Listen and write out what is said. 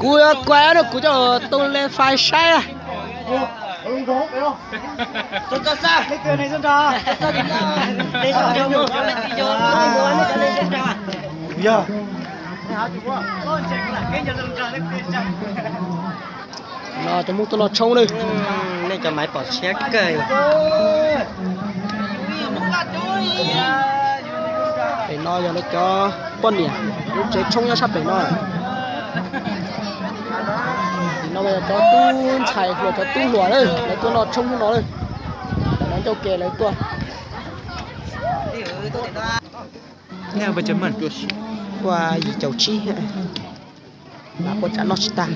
Kuv yuav kuav no kuv coj tus le fais saib. No cov Hmoob tuaj noj tshoob na. Nej cov maiv pom siab kawg. Pem no yog lawv cov poj niam, lub tsev tshoob nyob sab pem no. Pem no yog cov tub ntxhais hluas, cov tub hluas na, lawv tuaj noj tshoob hnub no na. Lawv ncauj ke lawv tuaj. Ua yim caum tsib, lam ua cas noj tsis tag.